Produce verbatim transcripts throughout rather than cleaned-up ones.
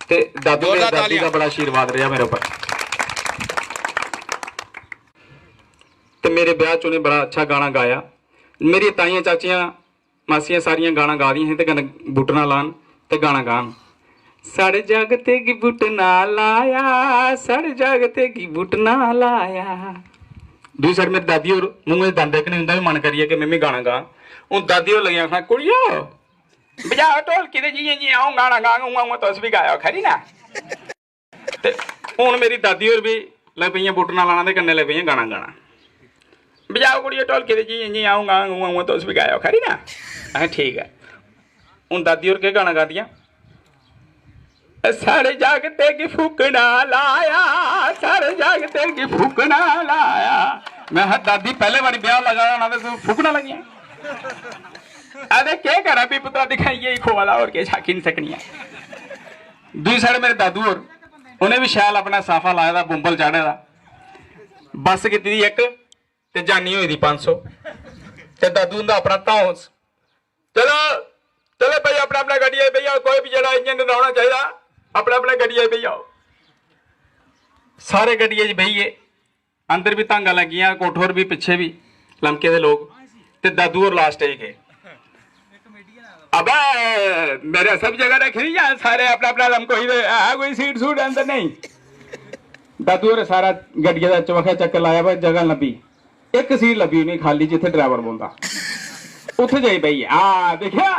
ते दादू, मेरे दादू दा बड़ा आशीर्वाद रेहा मेरे उप्पर। ते मेरे ब्याह च उ'नें बड़ा अच्छा गाना गाया। मेरी ताइयां चाचियां मासियां सारियां गाना गा दियां हियां ते कन्नै बुटना लान ते गाना गान। साढ़े जागते गी बुटना लाया, साढ़े जागते गी बुटना लाया। दूई side मेरी दादी होर मूंहे दंद इक नहीं, उंदा भी मन करिया कि में भी गाना गां। हून दादी होर लगियां आखना, "कुड़ियो, बजाओ ढोलकी ते जियां जियां अ'ऊं गाना गांग, उ'आं उ'आं तुस बी गाओ, खरी ना?" ते हून मेरी दादी होर बी लगी पेइयां बुटना लाना ते कन्नै लगी पेइयां गाना गाना। "बजाओ कुड़ियो ढोलकी ते जियां जियां अ'ऊं गांग, उ'आं उ'आं तुस बी गाओ, खरी ना?" अहें, "ठीक ऐ।" हून दादी होर केह् गाना गांदियां? "साढ़े जागते गी फूकना लाया, साढ़े जागते गी फूकना लाया।" मैं हा, "दादी, पैह्ले बारी ब्याह लगा होना ते तू फूकना लगियां?" अरे केह् करां भी पुत्तरा, दिक्खां इ'यै ही खोआ दा, होर किश आखी निं सकनी आं। दूई side मेरे दादू होर, उ'नें बी शैल अपना साफा लाए दा, बुंबल चाढ़े दा, बस कीती दी इक ते जानी होई दी पंज सौ। ते दादू हुंदा अपना धौंस। "चलो, चलो भाई, अपने अपने गड्डियै च बेही जाओ, कोई बी जेह्ड़ा इ'यां निं रौह्ना चाहिदा, अपने अपने गड्डियै च बेही जाओ।" सारे गड्डियै च बेही गे। अंदर बी धांगा लग्गियां, कोठे पर बी, पिच्छे बी लमके दे लोक, ते दादू होर last च गे। "अबे, मेरे सब जगह रखी दी है, सारे अपना अपना लमकोई दे, है कोई सीट सूट अंदर नहीं?" दादू होर सारा गड्डिया दा चबक्खै चक्कर लाया, पर जगह लब्भी, इक सीट लब्भी उ'नेंगी खाली, जित्थै driver बौंह्दा, उत्थै जाई बेही गे। आ, दिक्खेआ?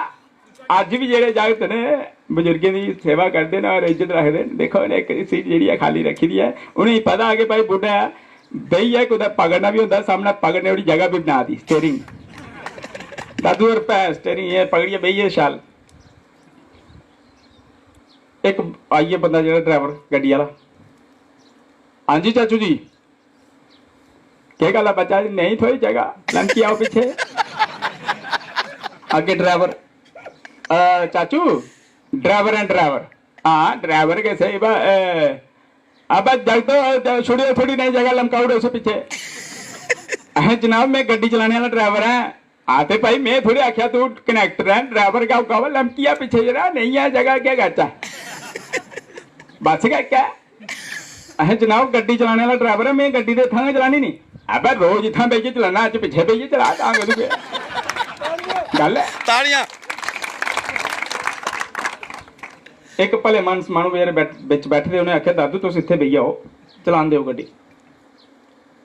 अज्ज बी जेह्ड़े जागत न, बजुर्गें दी सेवा करदे न और इज्जत रखदे न, दिक्खो, उ'नें इक सीट जेह्ड़ी ऐ, खाल्ली रक्खी दी ऐ। उ'नेंगी पता ऐ कि भाई, बुड्ढा ऐ, बेहियै कुतै पकड़ना बी होंदा, सामनै पकड़ने ओड़ी जगह बी बना दी, steering। दादू होर भैं steering एह् पकड़ियै बेहियै शैल। इक आई गेआ बंदा, जेह्ड़ा driver, गड्डी आह्ला। "हां जी चाचू जी।" "केह् गल्ल ऐ बच्चा जी, नेईं थ्होई जगह? लमकी आओ पिच्छे।" अग्गें driver, "अ, चाचू, driver ऐ, driver।" "हां, driver गै सेही, बा, ए, अबे जागतो, अ, छुड़ियो थोड़ी नेही जगह, लमकाई ओड़ो उसी पिच्छे।" "अहें जनाब, में गड्डी चलाने आह्ला driver ऐं।" "हां ते भाई, में थोड़ी आखेआ तू conductor ऐ, driver गै होगा, बा लमकी आ पिच्छे जरा, नेईं ऐ जगह, केह् करचै?" "बस गै इक्कै।" "अहें जनाब, गड्डी चलाने आह्ला driver ऐ, में गड्डी ते इत्थां गै चलानी नी।" "अबे रोज इत्थां बेहियै चलाना, अज्ज पिच्छे बेहियै चला, तां कदूं केह् गल्ल ऐ?" तालियां। इक भले मानस माह्नू बेचारे बैठ-, बिच बैठे दे, उ'नें आखेआ, "दादू, तुस इत्थै बेही जाओ, चलान देओ गड्डी।"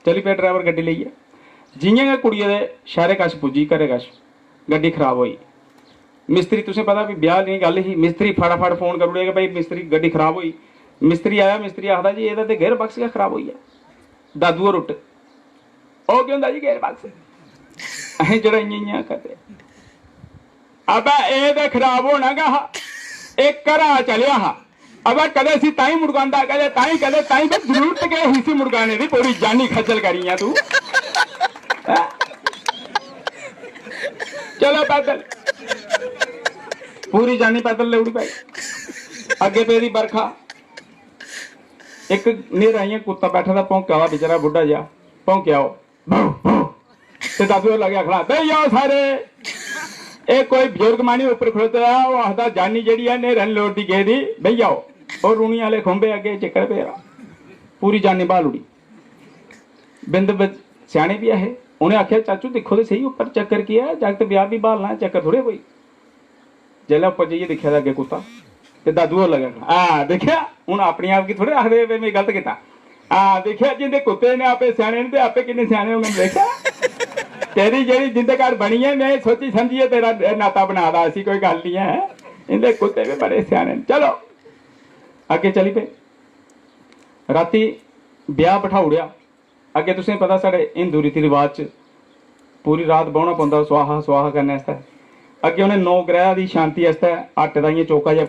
चली पेआ driver गड्डी लेइयै। जि'यां गै कुड़ियै दे शैह्रे कश पुज्जी, घरै कश, गड्डी खराब होई। मिस्त्री, तुसें पता, फ्ही ब्याह आह्ली गल्ल ही, मिस्त्री फटाफट फोन करी ओड़ेआ कि भाई, मिस्त्री, गड्डी खराब होई। मिस्त्री आया, मिस्त्री आखदा जी, "एह्दा ते gear box गै खराब होई गेआ।" दादू होर उट्ठ, "ओह् केह् होंदा जी gear box?" अहें जेह्ड़ा इ'यां इ'यां करदे। "अबे एह् ते खराब होना गै हा, एह् घरा चलेआ हा। अबे कदें इसी ताईं मुड़कांदा, कदें ताईं, कदें ताईं, बस जरूरत केह् ही इसी मुड़काने दी, पूरी जानी खज्जल करी गेआ तू।" हैं? चलो पैदल, पूरी जानी पैदल लेई ओड़ी भाई। अग्गें पेदी बरखा, इक न्हेरा इ'यां कुत्ता बैठे दा भौंका दा बेचारा बुड्ढा जेहा, भौंकेआ ओह्। भौं, भौं। ते दादू होर लगे आखना, "बेही जाओ सारे।" एह् कोई बजुर्ग माह्नू उप्पर खड़ोते दा, ओह् आखदा, "जानी जेह्ड़ी ऐ, न्हेरै लोड़दी गेदी, बेही जाओ।" ओह् रूनी आह्ले खुंबे अग्गें चिक्कड़ पेदा, पूरी जानी ब्हाल ओड़ी। बिंद बिंद स्याने बी ऐ हे, उ'नें आखेआ, "चाचू, दिक्खो ते सेही, उप्पर चक्कर केह् ऐ? जागत ब्याह बी ब्हालना ऐ, चक्कर थोड़े कोई।" जेल्लै उप्पर जाइयै दिक्खेआ ते अग्गें कुत्ता, ते दादू होर लगे आखन, "हां, दिक्खेआ, हून अपने आप गी थोड़े आखदे, "में गलत कीता।" हां, दिक्खेआ, जिंदे कुत्ते ने आपे स्याने न, ते आपे किन्ने स्याने होङन, दिक्खेआ? तेरी जेह्ड़ी जिंदे घर बनी ऐ, में सोची समझियै तेरा नाता बना दा, ऐसी कोई गल्ल निं ऐ। इंदे कुत्ते बी बड़े स्याने न। चलो, अग्गें चली पे। रातीं ब्याह बठाई ओड़ेआ। अग्गें तुसें पता, साढ़े हिंदू रीति रिवाज च पूरी रात बौह्ना पौंदा स्वाहा, स्वाहा करने आस्तै। अग्गें उ'नें नौ ग्रह दी शांति आस्तै आटे दा इ'यां चौका जेहा,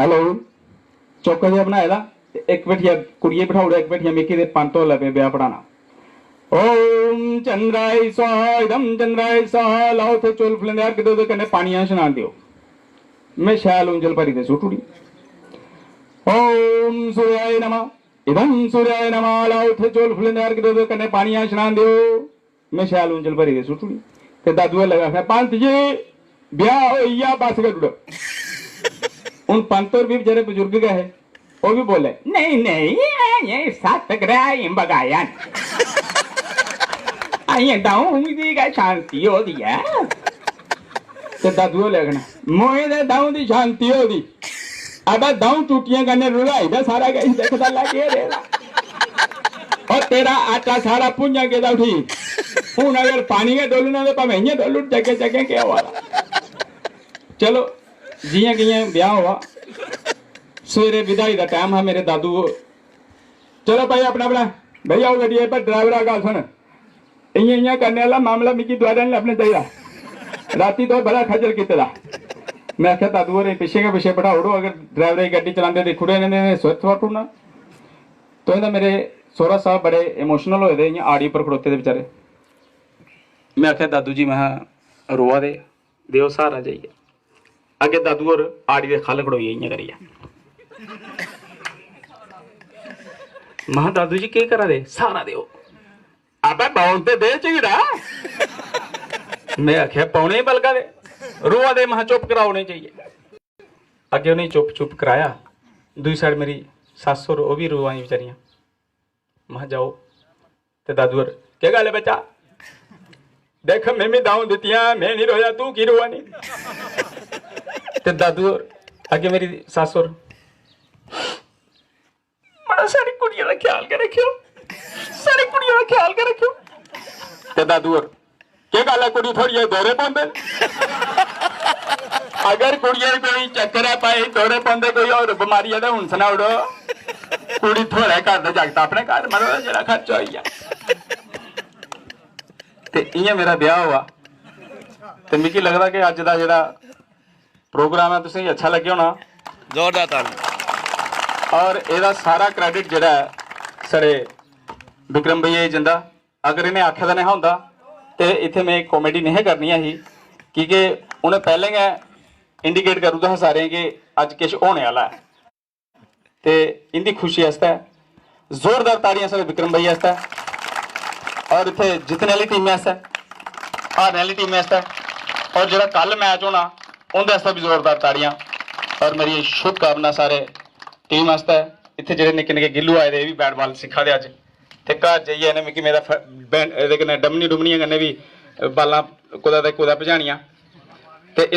hello, चौका जेहा बनाए दा, ते इक भेठिया कुड़ियै बठाई ओड़ेआ, इक भेठिया मिकी, ते पंत होर लगे ब्याह पढ़ाना। "ओम चंद्राय स्वाहा, इदम चंद्राय स्वाहा, लाओ उत्थै चौल फुल्लें दे अर्घ देओ, ओह्दे कन्नै पानियां शनान देओ।" में शैल उंजल भरी ते सुट्टी ओड़ी। "ओम सूर्याय नमः।" "इदं सूर्याय नमः, लाओ उत्थै चौल फुल्लें दे अर्घ देओ ते कन्नै पानियां शनान देओ।" में शैल उंजल भरी ते सुट्टी ओड़ी। ते दादू होर लगा आखना, "पंत जी, ब्याह होई गेआ, बस करी ओड़ो।" हून पंत होर बी बेचारे बजुर्ग गै हे, ओह् बी बोले, "नेईं, नेईं, अजें सत्त ग्रह ही बगाया न। अजें द'ऊं दी गै शांति होई दी ऐ।" ते दादू होर आखना, "मोए दे द'ऊं दी शांति होई दी, अबे द'ऊं टूटियें कन्नै रुढ़ाई दा सारा किश दिखदा लग्गे रेह्दा। और तेरा आटा सारा भुंजा गेदा उठी, हून अगर पानी गै डोलना ते भामें इ'यां डोलू, जग्गे जग्गे केह् होआ दा?" चलो, जि'यां कि'यां ब्याह होआ, सवेरे विदाई दा टाइम हा। मेरे दादू, "चलो भाई, अपना अपना बेही जाओ गड्डियै पर, ड्राइवर दा गल्ल सुन, इ'यां इ'यां करने आह्ला मामला मिगी दोबारा निं लब्भना चाहिदा। रातीं तो बड़ा खज्जल कीते दा।" में आखेआ, "दादू होरें पिच्छें गै पिच्छें बठाई ओड़ो, अगर ड्राइवरै दी गड्डी चलांदे दिक्खी ओड़ेआ इ'नें ते सुरत थुआढ़ी ओड़ना।" तुसें तां मेरे सौह्रा साह्ब बड़े इमोशनल होए दे, इ'यां आड़ी उप्पर खड़ोते दे बेचारे। में आखेआ, "दादू जी," महां, "रोआ दे, देओ स्हारा जाइयै।" अग्गें दादू होर आड़ी दे ख'ल्ल खड़ोई गे इ'यां करियै। महां, "दादू जी केह् करा दे?" "स्हारा देओ।" "अबे बौन ते दे झीड़ा।" में आखेआ, "पौने बलगा दे, रोआ दे।" महां, "चुप कराओ उ'नें जाइयै।" अग्गें उ'नें चुप चुप कराया। दूई साइड मेरी सस्स होर, ओह् बी रोआ दियां बेचारियां। महां, "जाओ।" ते दादू होर, "केह् गल्ल ऐ बच्चा?" "देख, में बी द'ऊं दित्तियां, में निं रोया, तूं की रोआ नी?" ते दादू होर, अग्गें मेरी सस्स होर, "मड़ा, साढ़ी कुड़िया दा ख्याल गै रक्खेओ, साढ़ी कुड़िया दा ख्याल गै रक्खेओ।" ते दादू होर, "केह् गल्ल ऐ, कुड़ी थुआढ़ी दौरे पौंदे न? अगर कुड़ियै गी कोई चक्कर ऐ भाई, दौरे पौंदे, कोई होर बमारी ऐ ते हून सनाई ओड़ो। कुड़ी थुआढ़े घर ते जागत अपने घर, मतलब जेह्ड़ा खर्चा होई गेआ।" ते इ'यां मेरा ब्याह होआ। ते मिगी लगदा कि अज्ज दा जेह्ड़ा प्रोग्राम ऐ, तुसें गी अच्छा लग्गेआ होना। जोरदार ताली। और एह्दा सारा क्रेडिट जेह्ड़ा ऐ, साढ़े विक्रम भैया गी जंदा। अगर इ'नें आखे दा नेहा होंदा, ते इत्थै में कॉमेडी नेहे करनी ऐ ही, की के उ'नें पैह्लें गै इंडिकेट करी ओड़दा हा सारें गी कि अज्ज किश होने आह्ला ऐ। ते इं'दी खुशी आस्तै जोरदार ताड़ियां साढ़े विक्रम भाई आस्तै, और इत्थै जित्तने आह्ली टीमै आस्तै, हारने आह्ली टीमै आस्तै, और जेह्ड़ा कल मैच होना, उं'दे आस्तै बी जोरदार ताड़ियां। और मेरी शुभकामना सारे टीम आस्तै। इत्थै जेह्ड़े निक्के निक्के गिल्लू आए दे, एह् बी बैट बॉल सिक्खा दे अज्ज, ते घर जाइयै इ'नें मिगी मेरा फ-, बैं-, एह्दे कन्नै डमनी डुमनियें कन्नै बी बालां कुतै ते कुतै भजानियां। ते